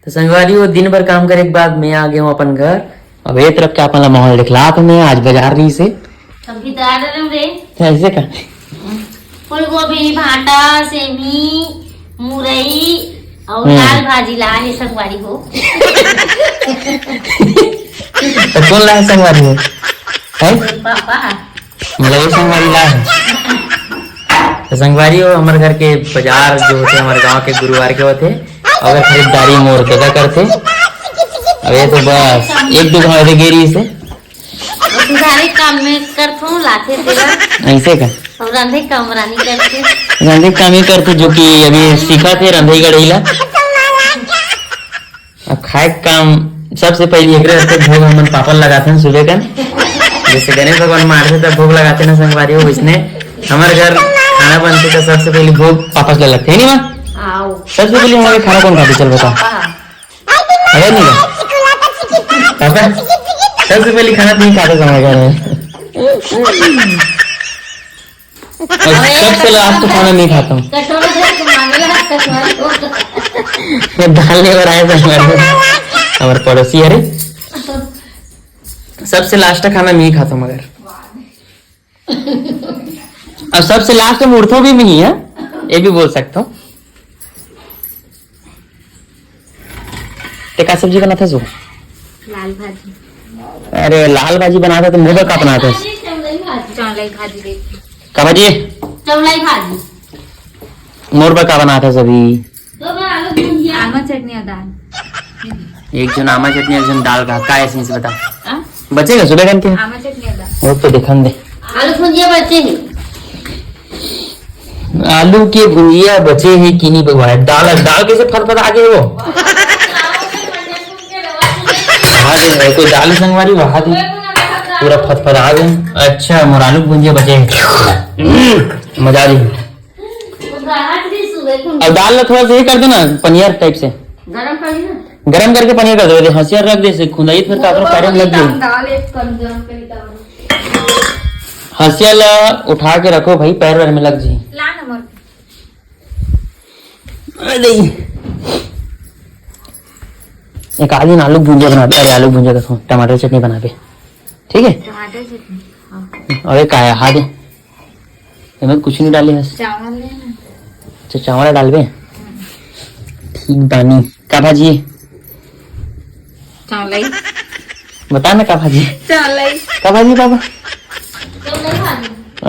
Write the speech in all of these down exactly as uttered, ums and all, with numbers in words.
तो संगवारी हो, दिन भर काम करे के बाद मैं आ गया हूँ अपन घर। अब ये तरफ के अपन ला माहौल दिखला तो मैं आज बाजार रही से। अभी तो आ रहे रे। ऐसे का? फूलगोभी, भांटा, सेमी, मुरई और हम्म। लाल भाजी ला हे संगवारी हो। तो कौन ला हे संगवारी हो? हैं? पापा। मतलब ये संगवारी ला हे। तो संगवारी हो, हमारे घर के बाजार जो होते हैं, हमारे गांव के गुरुवार के होते हैं, अगर खरीदारी मोर दादा करते। अब ये तो बस एक दो घंटे गेरी से। उधारे काम में करथो, लाथे तेरा। ऐसे का? और रांधे काम रानी करथे। रांधे काम ही करथे, जो कि अभी सीखा थे रांधे गढ़ी ला। अब खाए के काम सबसे पहले एकरे रहते भोग हमन पापड़ लगाथन सुबह कन। जैसे गणेश भगवान मारथे तब भोग लगाथे ना संगवारी हो, वैसने हमारे घर खाना बनथे तो सबसे पहले भोग पापड़ ला लगथे, है नी माँ? आओ। सबसे पहले हमारे खाना कौन खाथे, चल बता। पापा। अरे नहीं बा। पापा, सबसे पहले खाना तुम खाते समय घर में। और सबसे लास्ट खाना मैं खाता हूँ। कटोरा धर के मांगेला, कटोरा को। ये दाल लेबर आए थे हमारे, हमारे पड़ोसी, अरे। सबसे लास्ट खाना मैं ही खाता हूँ मगर। और सबसे लास्ट में उठो भी मैं ही है, ये भी बोल सकता हूँ। ते का सब्जी बनाथस वो? लाल भाजी। अरे, लाल भाजी बनाथस तो मोर बर का बनाथस? चौलाई भाजी। चौलाई भाजी देख। का भाजी? चौलाई भाजी। मोर बर का बनाथस अभी? तो बा आलू भुजिया। आमा चटनी और दाल। एक जन आमा चटनी, एक जन दाल का, का है इसमें से बता? हाँ? बचेगा सुबह कन के? आमा चटनी और दाल। वो तो देखन दे। आलू भुजिया बचे हैं। आलू के भुजिया बचे हे कि नहीं बउआ? दाल, दाल कैसे फतफता गे वो? हाँ, दे, कोई दाल संगवारी वहा दे। पूरा फतफता गे। अच्छा, मोर आलू के भुजिया बचे हे। हम्म, मजा आ गई। अब दाल ला थोड़ा सा ये कर देना, पनियर टाइप से। गरम कर ली ना। गरम करके पनियर कर दे, हंसिया रख दे, से खुंदाई फिर काकरो पैर में लग गई। दाल एक कम गरम कर ली, दाल। हंसिया ला उठा के रखो भाई, पैर वैर में लग जी। ला ना मोर। अरे, एक आदमी आलू भुंजा बनाबे, अरे आलू भुंजा का, टमाटर चटनी बनाबे, ठीक है? टमाटर चटनी, हाँ। अरे का है, हाथ दे। एमे कुछ नहीं डाले हस। चावल है ना। अच्छा, चावल डालबे? ठीक बानी। का भाजी है? चावलाई। बता ना का भाजी है? चावलाई। का भाजी बाबा?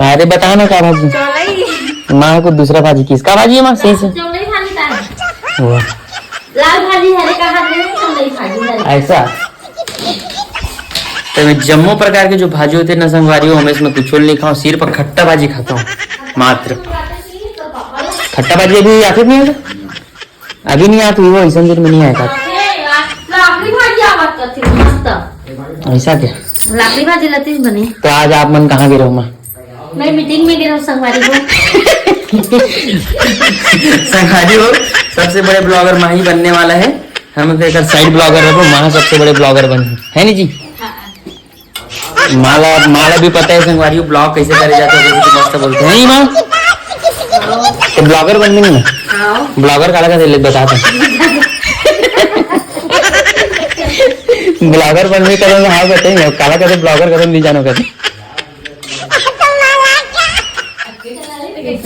अरे बता ना का भाजी? चावलाई। माँ को दूसरा भाजी किस का भाजी है माँ? सही से। चावलाई भाजी का है? वाह। लाल भाजी हरे का हाथ में चावलाई भाजी है। ऐसा? तो मैं जम्मो प्रकार के जो भाजी होते हैं ना संगवारी हो, हमें इसमें कुछ नहीं खाऊं, सिर्फ खट्टा भाजी खाता हूँ मात्र। खट्टा भाजी अभी आते नहीं आता, अभी नहीं आती वो ऐसा दिन में नहीं आया था। लाकड़ी भाजी आवत करती मस्त। ऐसा क्या? लाकड़ी भाजी लतीस बनी। तो आज आप मन कहाँ गिरो माँ? मैं मीटिंग में गिरो संगवारी हो। संगवारी हो, सबसे बड़े ब्लॉगर माही बनने वाला है। हम तो एक साइड ब्लॉगर रखो, माँ सबसे बड़े ब्लॉगर बन है नी जी? माला, माला भी पता है संगवारी ब्लॉग कैसे करे जाते हैं, तो मस्त बोलते हैं, नहीं माँ? तो ब्लॉगर बन भी नहीं ना? ब्लॉगर काला का ले बता दे। ब्लॉगर बन भी करो, हाँ बताइए, काला का तो ब्लॉगर कदम नहीं जानो कहते।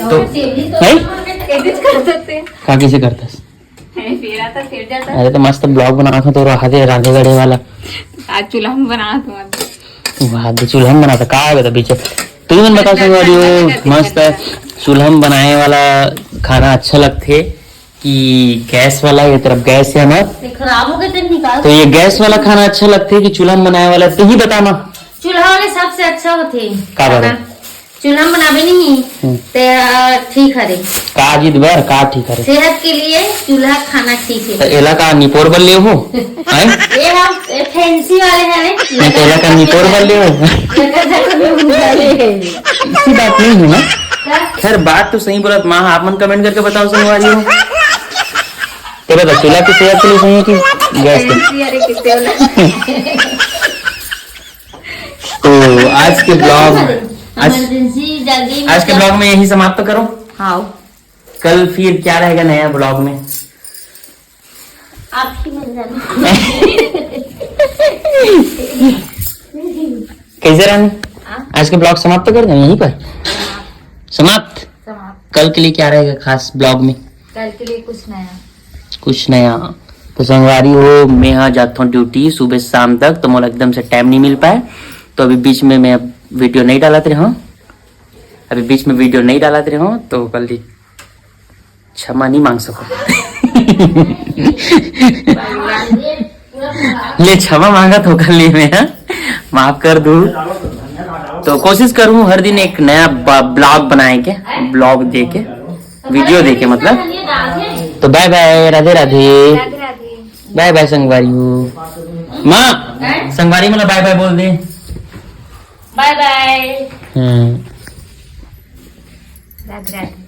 तो, नहीं? एडिट कर सकते हैं। कहाँ कैसे करता है? फेर आता, फेर जाता। अरे तो मस्त ब्लॉग बनात हो तो रहा दे रांधे गढ़े वाला। आज चूल्हा में बनात हो। वाह, दे चूल्हा में बनाता, का होगा बीच? तू मन बता संगवारी हो, मस्त चूल्हा में बनाए वाला खाना अच्छा लगथे कि गैस वाला? ये तरफ गैस है ना, ये खराब हो गए थे, निकाल। तो ये गैस वाला खाना अच्छा लगथे कि चूल्हा में बनाए वाला? तू ही बता माँ। चूल्हा वाले सबसे अच्छा होथे। का बात है? चूल्हा में बनाबे नहीं, हम्म। ते, आ, ठीक हरे। का जीत बर का ठीक हरे? सेहत के लिए चूल्हा खाना ठीक है। तो एला का निपोर बर ले हो? हैं? ये हम, ये फैंसी वाले हैं रे। नहीं, तो एला का निपोर बर ले हो? इसी बात नहीं है ना? क्या? खैर, बात तो सही बोलत माँ, आप मन कमेंट करके बताओ, संगवारी हो। ये बता, चूल्हा की सेहत के लिए सही है कि गैस के? फैंसी, अरे, कितने वाला? तो आज के ब्लॉग, आज, इमरजेंसी जल्दी में आज के ब्लॉग में यही समाप्त करो। हाँ। कल फिर क्या रहेगा नया ब्लॉग में? आपकी मंजन। कैसे रानी? हाँ? आज के ब्लॉग समाप्त कर दें यहीं पर। समाप्त। समाप्त। कल के लिए क्या रहेगा खास ब्लॉग में? कल के लिए कुछ नया। कुछ नया। तो संगवारी हो, मैं हा जाता हूँ ड्यूटी सुबह शाम तक, तो मोला एकदम से टाइम नहीं मिल पाए, तो अभी बीच में मैं वीडियो नहीं डालत रहा हूँ। अभी बीच में वीडियो नहीं डालत रहे हो तो कल ही क्षमा नहीं मांग सको। ले क्षमा मांगा तो कल ही मैं, हाँ? माफ कर दू। तो कोशिश करूँ हर दिन एक नया ब्लॉग बनाए के, ब्लॉग दे के, वीडियो दे के मतलब। तो बाय बाय, राधे राधे। बाय बाय संगवारी हो। माँ, संगवारी मतलब बाय बाय बोल दे। बाय बाय। हम्म। राधे राधे।